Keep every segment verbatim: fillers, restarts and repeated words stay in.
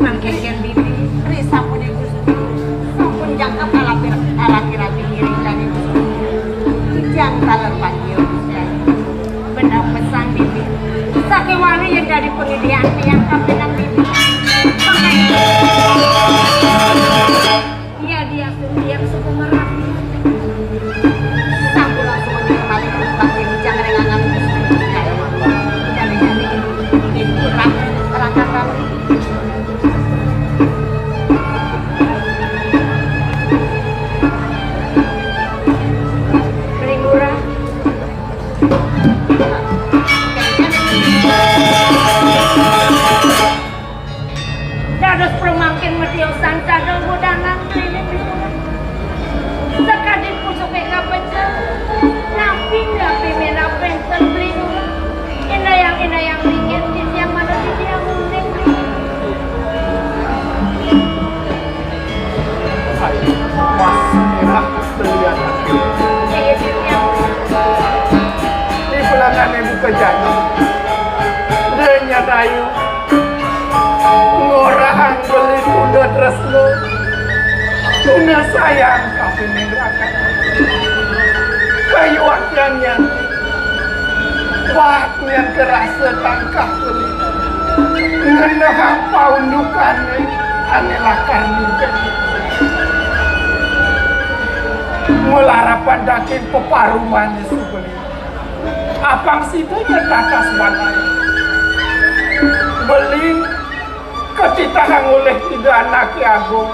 Mangkengken bibi, ri sampun Gusti. Sampun jangkep alaki-, alaki-alaki ngiring dane Gusti. Titiang taler panggil Gusti. Beneh pesan bibi. Sakewane yen dadi pangidian tiang kapining bibi. Mangkengken. Iya, dia dia suku merah. Sampun langsung menyuruh malih bakti bujang ring angan Gusti. Jane-jane ibu rak rakatan. Beli murah. Dados pramangkin matiosan sadang godanan klinik. Sakadi pucuke kapecah, napi-napi menah penten beli. Indayang-indayang ringin titiang manut titiang uning. Ayo, Mas, merah belian. Iya, titiang. Di pelangane buka jalan. Denya tayu. Ngorahang beli tunda tresna, tunda sayang kapining rakan. Kayu akian nyan, baat nyan karasa tangkah beli. Ngenehang paundukane ane lakar nyuda. Malarapan daging peparumane si beli. Apang sida nyen tatas banai. Beli katitahang olih Ida Anake Agung.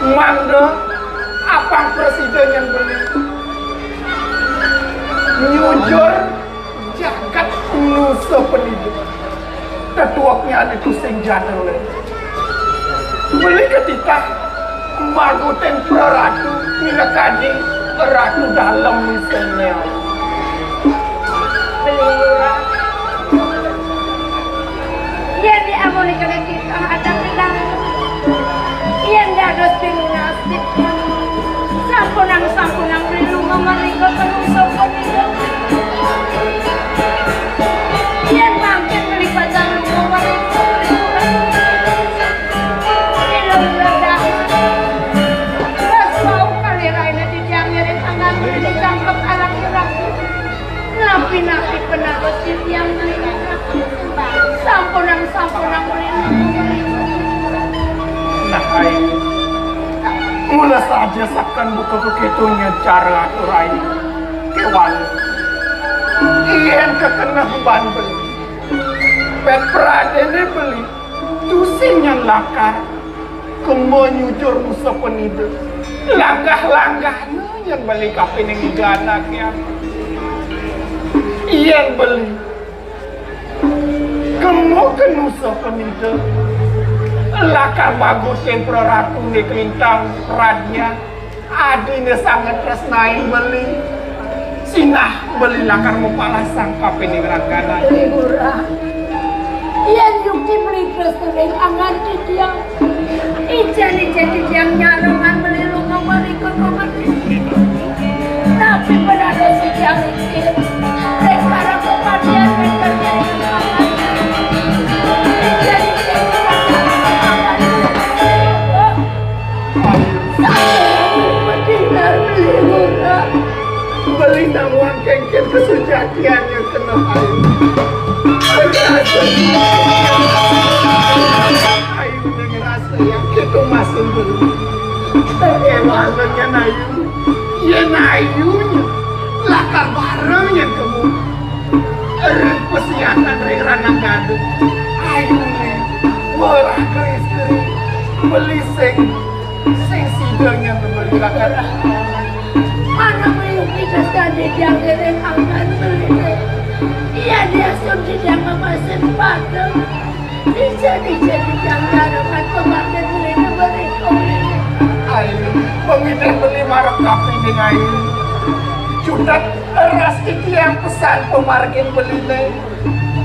Mangda apang prasida nyen beli. Nyujur jagat nusa penida. Tetueknyane tusing jadel. Beli katitah magotin praratu minakadi ratu dalem sene. Beli murah. Yen di amune kene kita hadang di dalem. Yen dados pinunas. Sampunang, sampunang beli lunga mrika terus sapa nira. Yen mangkin beli pacang lunga mrika, beli kurang. Ila meledak. Terus mau kali raine titiang ngiring tangan beli ditangkep anak kurang. Napi-napi penaros titiang beli. Sampunang, sampunang beli. Nah, Ayu. Mula saja saken buka keketunnya cara atur Ayu. Kewan. Yen kekeneh ban beli. Pet pradene beli. Tusing nyen lakar. Kema nyujur nusa penida. Langgah-langgahne nyen beli kapining Ida Anake. Yen beli. Kema ke nusa penida. Lakar magutin praratune kalintang pradnya. Adine sanget tresnain beli. Sinah beli lakar mapalasang kapining raganan. Beli murah. Yen yukti beli tresnain angan titiang. Ijen-ijen titiang nyarengan beli lunga mrika. Tapi penados titiang niki. Ring parang kepatihan wenten ring angan. Ijen-ijen titiang nyarengan. Beli nawang kengken kesujatian yang kena Ayu. Ngerasa Ayu ngerasa yang kita masih beli. Ewangannya Ayu. Yen Ayu lakar bareng yang kamu. Ring pesianan ring ranang gaduh. Ayu ne. Werah ke istri. Beli sing Sing sida nyen beli lakar. Manah mayuh kita sakadi tiang ngiring angan beli. Iya dia sun titiang mamasin padem. Dija-dija titiang nyarengan pemangkin beli beri kuli. Ayu, pengidih beli marep kapining Ayu. Judet ras titiang pesan pemargin beline.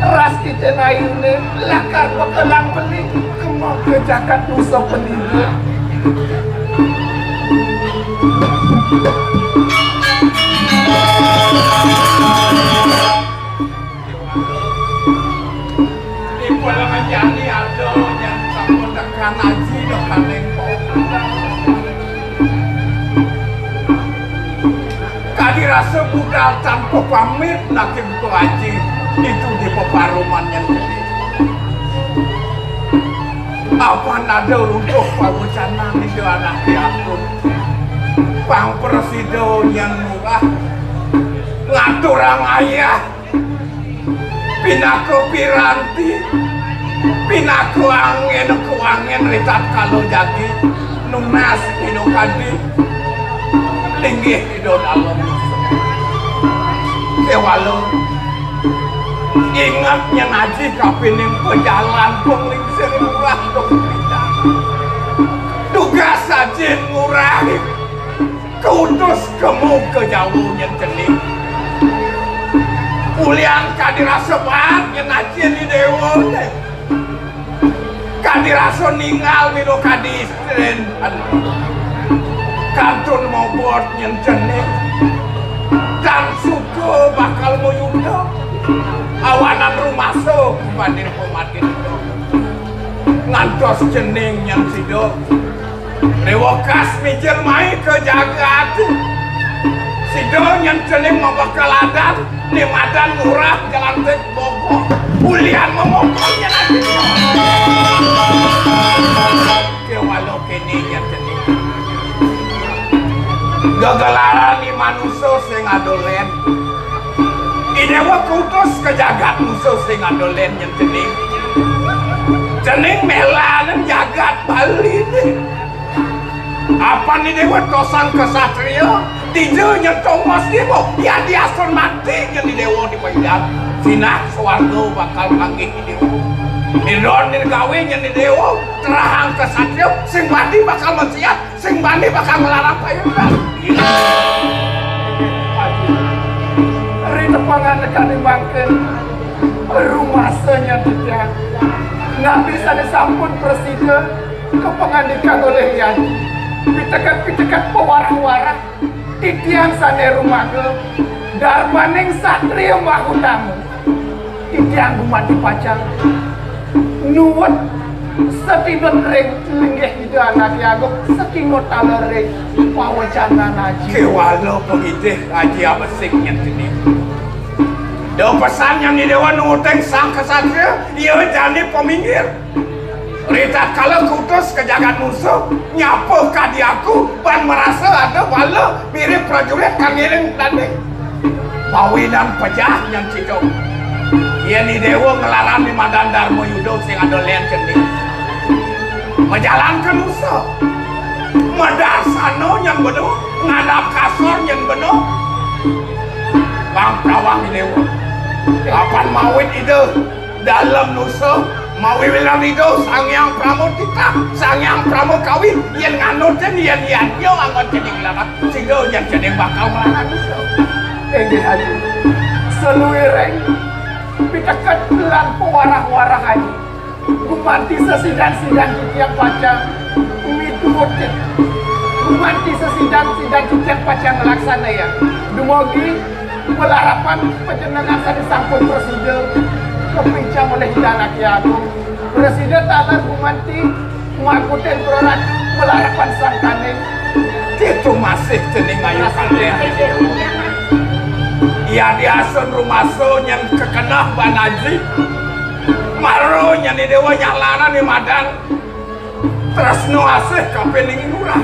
Ras titiang Ayune lakar bekelang beli kema ke jagat nusa penida. Di pulangan jani ada yang sampun tekan aji, tekan lengkong. Kadi rasa budal tanpa pamit, naki buka aji itu di peparuman yang gede. Apan ada runtuh pawecanan di anak aku. Pang prasida yang murah ngaturang ayah pinaka piranti, pinaka angin kuangin ri tatkala jagi nunas minakadi linggih Ida Dalem. Kéwala inget nyén aji kapining pajalan panglingsir murah dong. Tugas aji murah kautus kemu ka Jawa nyén cening. Ulian kadi rasa baat nyén aji ni déwa né. Kadi rasa ninggal minakadi istrin. Kantun mobot nyén cening. Tan suka bakal mayuda. Awanan rumasa banding pamatin. Ngantos cening nyén sida. Rewekas mijil mai ka jagat. Sida nyén cening mabekal adat, ni madan murah jalan tek bogok. Ulian mamokol nyén ati. Kéwala kéné nyén cening. Gegelaran ni manusa sing ada lén. I déwa kutus ka jagat manusa sing ada lén nyén cening. Cening mélanin jagat Bali né. Apan i déwa tosang ksatria, dija nyén tongos déwa, yadiastun mati nyén i déwa di paidan. Sinah swarga bakal kanggé i déwa. Indon di gawé nyén i déwa, terahang ksatria, sing mati bakal maksiat, sing mati bakal nglarang payudan. Ri tepengan nekani mangkin, rumasa nyén titiang. Napi sané sampun prasida kapangandikan olih Hyang Aji. Piteket-piteket pawarah-warah titiang sané rumaga darmaning satria mahutama. Titiang gumanti pacang nuwun satinut ring linggih Ida Anaké Agung, satinut taler ring pawecanan Aji. Kéwala pangidih Aji abesik nyén cening. Da pesan nyén i déwa nuuting sang ksatria, ia jani paminggir. Ritatkala kutus ka jagat manusa, nyapa kadi aku, ban marasa ada bala mirib prajurit kang ngiring tanding. Mawinan pejah nyén ciduk. Yén i déwa nglarang ni madan Darma Yuda sing ada lén cening. Majalan ka nusa. Madarsana nyén bena, ngadap kasor nyén bena. Bang prawang i déwa. Apan mawit ida Dalem nusa, mawiwilan Ida Sang Hyang Pramotita, Sang Hyang Pramakawi, yén nganutin, yén yadnya anggon cening larat, sida nyén cening bakal nglarang nusa. Inggih, Aji. Saluiring piteket lan pawarah-warah, Aji. Gumanti sesidan-sidan titiang pacang mituutin. Gumanti sesidan-sidan titiang pacang nglaksanayang. Dumugi malarapan panjenengan sané sampun prasida kapincang olih Ida Anaké Agung. Prasida taler gumanti makutin praratu malarapan sangkaning. Ditu masih cening ayu kalih. Yadiastun rumasa nyén kakeneh ban aji. Mara nyén i déwa nyalaran i madan tresna asih kapining lurah.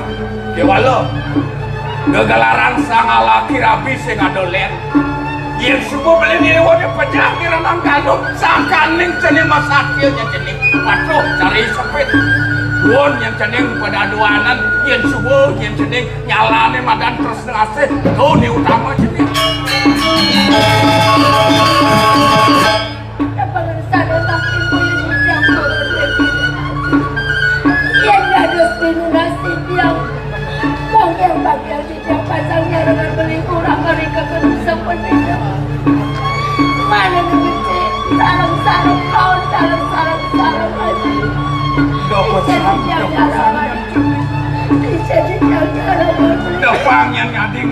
Kéwala gegelaran sang alaki rabi sing ada lén. Yén suba beli i déwa dipejah di renang galuh, sangkaning cening masakya nyén cening patuh cari sepit. Pun nyén cening padaduanan, yén suba nyén cening nyalané madan tresna asih, to ni utama cening. Kapangersan otak ibu yang dicampur. Yén dados pinunas titiang, bangkil-bangkil titiang pacang nyarengan beli kurang kari kekenuh sampun minum. Mana nu becik, sareng-sareng kaon, sareng-sareng, sareng aji. Dokosan, dokosan.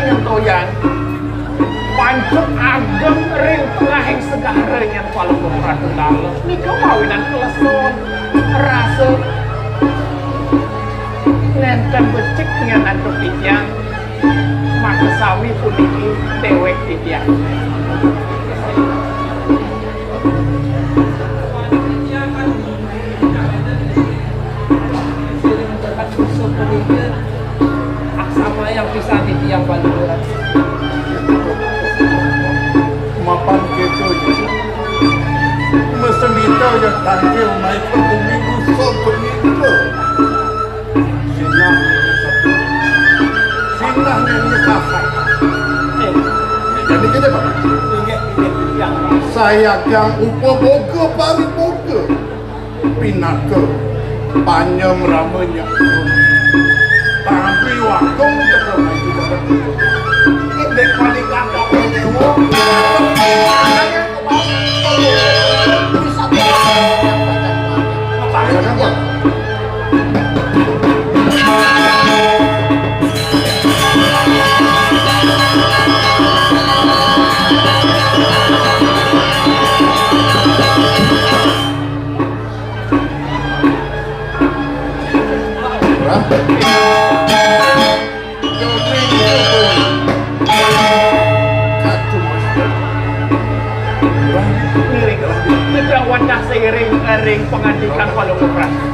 Nyentoyan, pancuk ageng ring tengahing segara nyen Palungguh Ratu Dalem. Nika mawinan kleson rasa nenten becik nyen antuk titiang, makasami puniki dewek titiang. Aksama yang pisan titiang baluran. Mapan keto ya. Mesemita ya tangkil mai ke bumi gusol penito. Sinah nyanyi satu. Sinah nyanyi kasar. Eh, jadi kita, Pak. Inggih, inggih, yang saya yang upaboga pariboga. Pinaka panyem ramanya. Tapi wakung cekal maju. Indek paling kandang dewa. Ngiring, kita wantah seiring ring pangandikan Palungguh Ratu.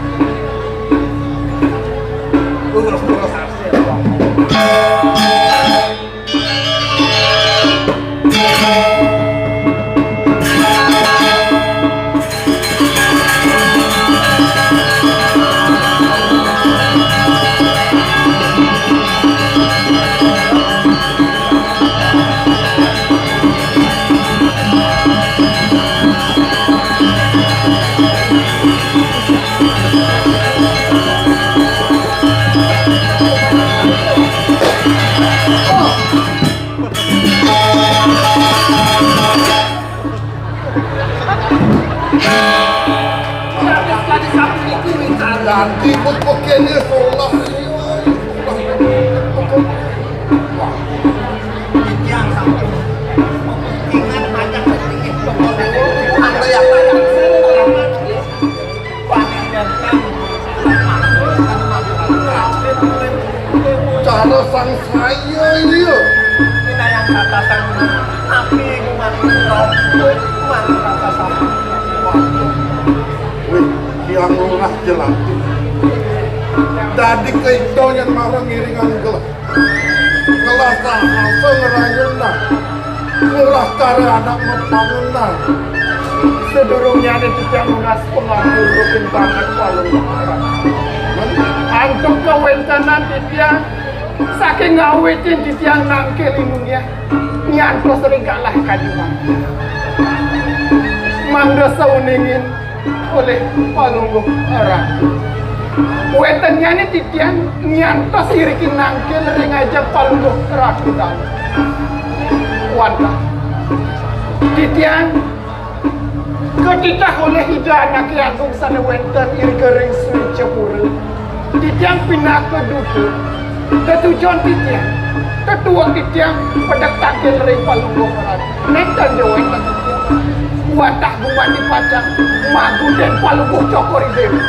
Dadi bek-bek kene solah. Titiang sampun ingat ajak tinggi. Cara sang saya iya. Kita yang kata sang api mati roh mati kata sang. Wih, tiang lurah jelas. Dadi keito yang marang ngiringan gelah. Ngelah sahasa ngerayunan. Ngelah cara anak mepangenan. Sedurungnyane titiang nunas pangapura ring banget Palungguh. Antuk kawentenan titiang saking ngawitin titiang nangkil inunge nyantos ring galah kajuang. Mangda sauningin olih Palungguh Ratu. Wentennyane titiang nyantos iriki nangkil ring ajeng Palungguh Ratu Dalem. Wantah titiang katitah olih Ida Anake Agung sane wenten irika ring Swecapura. Titiang pinaka duta, tetujon titiang, tetuek titiang, pedek tangkil ring Palungguh Ratu. Nenten ja wenten titiang. Wantah gumanti pacang magutin Palungguh Cokor I Dewa.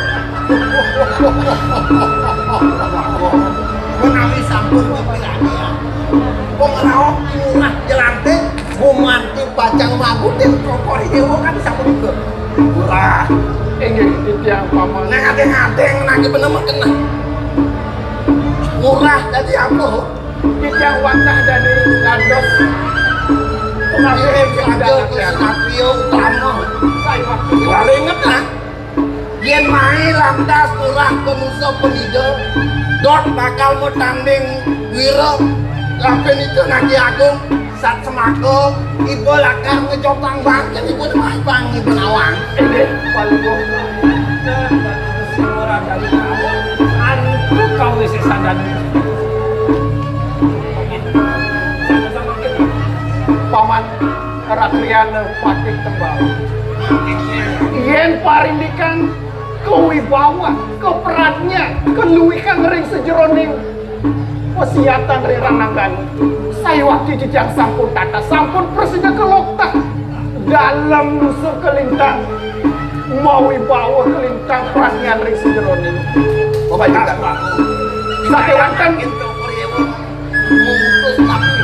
Menawi sampun dipirantiang, pangrauh Lurah Jelantik gumanti pacang magutin Cokor I Dewa kan sapunika. Lurah. Inggih, titiang paman. Nek ngadeng-ngadeng nangge bener keneh. Lurah dadi apa? Titiang wantah dadi dados pengabdi ring Ida Anake Agung. Satria utama. Saé waktu. Lali inget, nah. Yen mai lantas Lurah Panusa Panida, dot bakal matanding wira, lampin ida Anake Agung, sat semaka, iba lakar ngejotang bangkit iba mai bang iba nawang. Inggih, Palungguh. Anu kawisésan dadi. Paman Rakriyana Patih Tembal. Yén parindikan kawibawan, kapradnyan, kaluihan ring sajeroning Pasiatan ring rananggane. Sayuwakti titiang sampun tata, sampun prasida kaloktah. Dalem nusa kalintang, mawibawa kalintang prasida ring sajeroning. Bapak Ida. Sakewanten. Memutus tapi.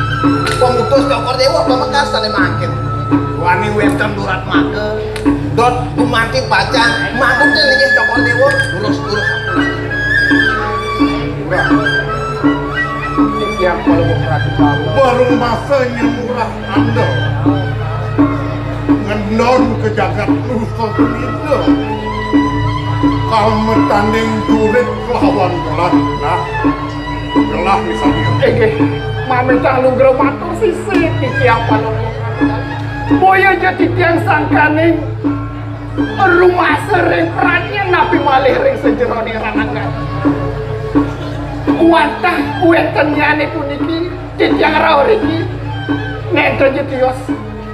Pemutus Cokor Dewa pamekas sane mangkin. Wani wenten durat maka. Dot gumanti pacang, mangkute linggih Cokor Dewa, lurus-lurus. Murah. Titiang Palungguh Ratu Bala. Baru masa nyemurah anda. Ngendon ke jagat nusa penida. Kal metanding jurit kelawan gelah. Nah, gelah misalnya. Inggih, mamitang lugra matur sisip titiang Palungguh Ratu. Boya ja titiang sangkaning rumasa ring pradnyan napi malih ring sajeroning ranangan. Wantah wentennyane puniki titiang rauh riki nenten ja tios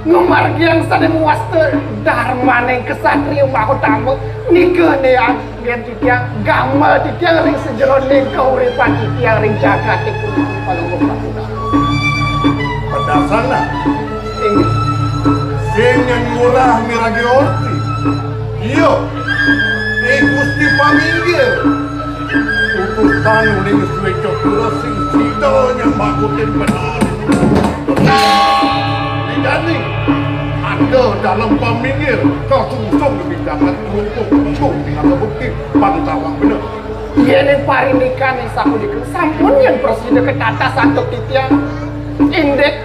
ngamargiang sane mawasta darmaning ksatria mahutama nika ne anggen titiang gamel titiang ring sajeroning kauripan titiang ring jagate puniki Palungguh Ratu. Pedasana. Inggih. Sing nyen ngurah miragi orti. Iya. Eh, Gusti Paminggir. Utusan uling Swecapura sing sida nyambakutin bener. Dikani ada dalam paminggir, kasungsung di jangan kelungkung-kelungkung, tinggal bukti, pantawang bener. Yene parindikan sapunika sampun yen prasida ketata santuk titiang. Indik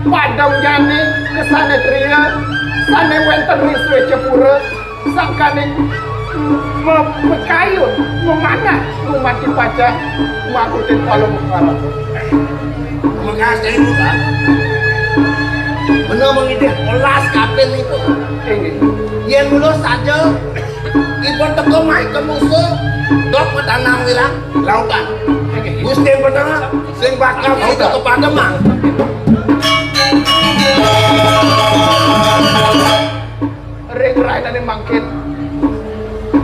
padem jane kesanetria sane wenten ring Swecapura sangkaning me-, mekayun, memanah, gumanti pacang makutin Palungguh Ratu. Makasih, Pak. Bener mengidih olas kapil itu. Inggih. Yen mula saja ipun teka mai ke musuh, dok medanang wilang lautan. Gusti bener sing bakal kita kepada mang. Ring rainane mangkin,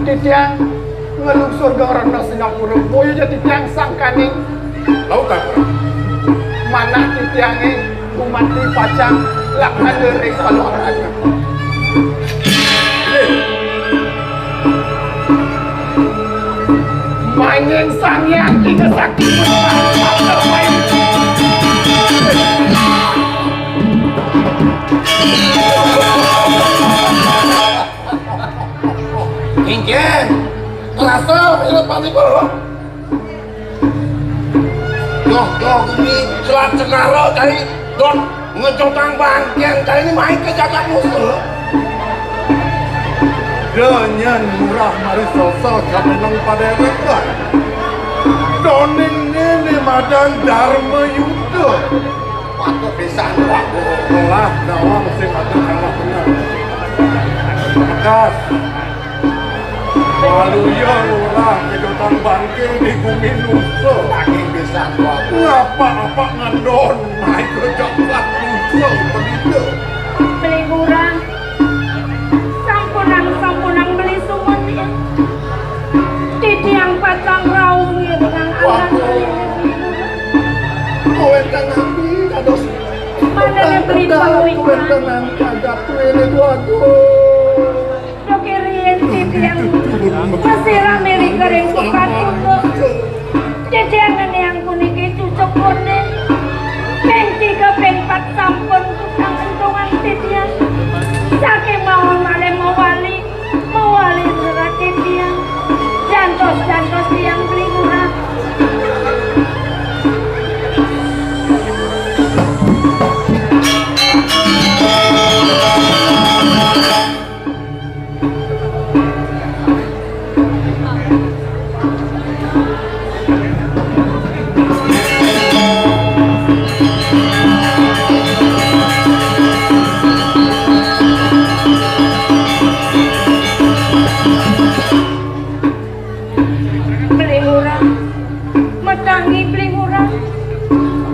titiang nglungsur geng rena sinampura, boya ja titiang sangkaning lautan. Manah titiange gumanti pacang laksana ring palungguh. Maning Sang Hyang Tiga Sakti. Inggih, rasa ila paniku. Doh, doh, gumi, selat segara, cai, don, ngejotang bangkeng, cai, ini main ke jagat musuh. Denyen murah mari sosa, kami nang pada rekan. Doning ini madang Dharma Yuda. Patut pisan, Pak. Telah nawang sing atur kalah bener. Tegas. Waluya lurah kejotan bangke di gumi nusa. Daging pisan, Pak. Ngapa-apa ngandon, naik kejotan nusa, begitu. Beli murah. Sampunang, sampunang beli sumuni. Titiang pacang rauh ngiringang anak. Kowe kang nabi kados. Manane beli pawikan. Kowe tenang jagat kuwi niku, aduh. Duh, kiriin titiang. Mesira miri kering sukan untuk. Titiang neniang puniki cucuk konde. Ping tiga, ping pat sampun tukang entungan titiang. Saking mawon malih mawali, mawali ngerat titiang. Jantos-jantos tiang beli murah. Beli murah. Metangi beli murah.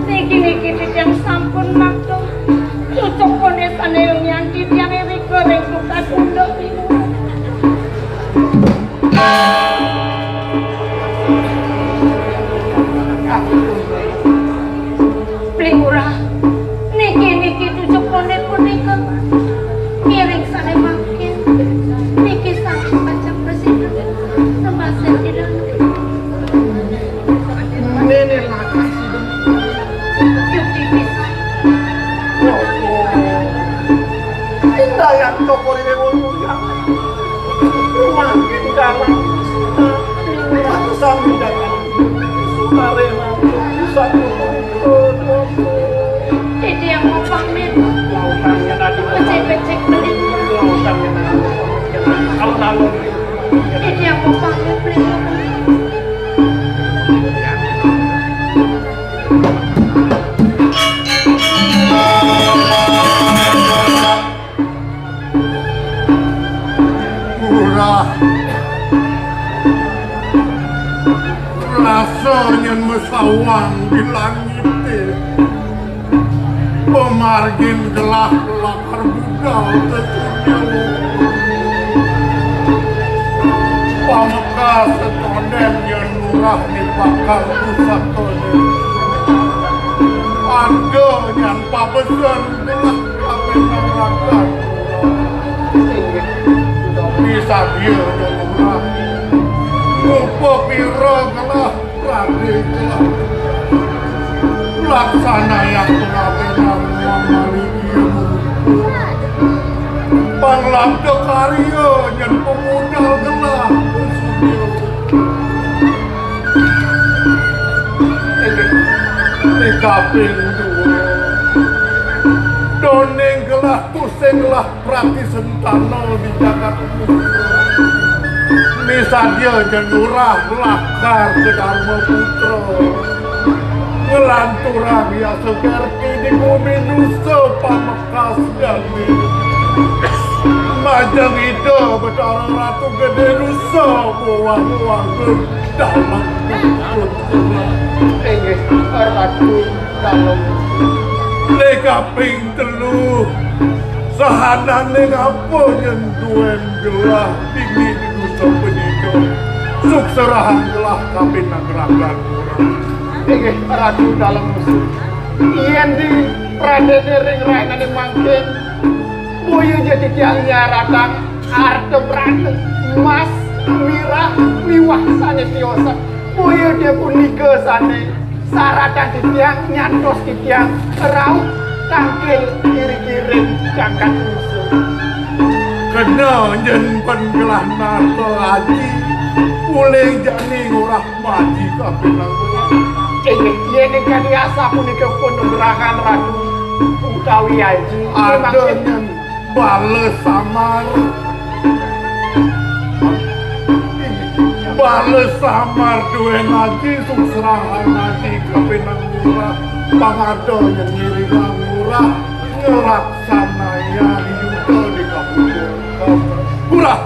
Niki-niki titiang sampun makta. Cucuk kondesane nyanti tiang ewika ring tukad unduk beli murah. Rumakin karang sami datang sukarela satu. Dede yang mau pamit. Becek-becek beli. Dede yang mau pamit beli. Murah. Rasa nyen mesawang di langit. Pemargin gelah lakar budal tetunya. Pamekas setonden nyen murah di bakal pusat tonden. Ada nyen pabesen gelah kapining rakan. Inggih. Misadia nyen murah. Ngupa pira gelah pradé gelah. Laksanayang pengabénan mamali ia ngupa. Panglabda karya nyen pemudal gelah. Ing kaping dua. Doning gelah tusing gelah prati sentana di jagat. Misadia nyen murah lakar ke Dharma Putra. Ngelanturang yasa kerti di bumi nusa pamekas jani. Majeng Ida Betara Ratu Gedé Nusa bowah-bowah dalem. Inggih, Ratu dalem. Ing kaping telu, sahananing apa nyen duén gelah dini di dusa panida, suksrahang gelah kapining ragan murah. Inggih, Ratu dalem. Yén di pradéné ring rahinané mangkin, boya ja titiang nyaratang arta brana, emas, mirah, miwah sané tiosan. Boya ja punika sané saratan titiang nyantos titiang rauh tangkil iring-iring jagat nusa. Kena nyen penggelah nata aji, uling jani ngurah maji kapining. Inggih, yén kadi asapunika panugrahan Ratu utawi Aji, ada nyen bala samar. Bala samar duén aji, suksrahang aji kapining murah. Pang ada nyen ngiringang murah ngelaksanayang yuda di kapungkur. Murah.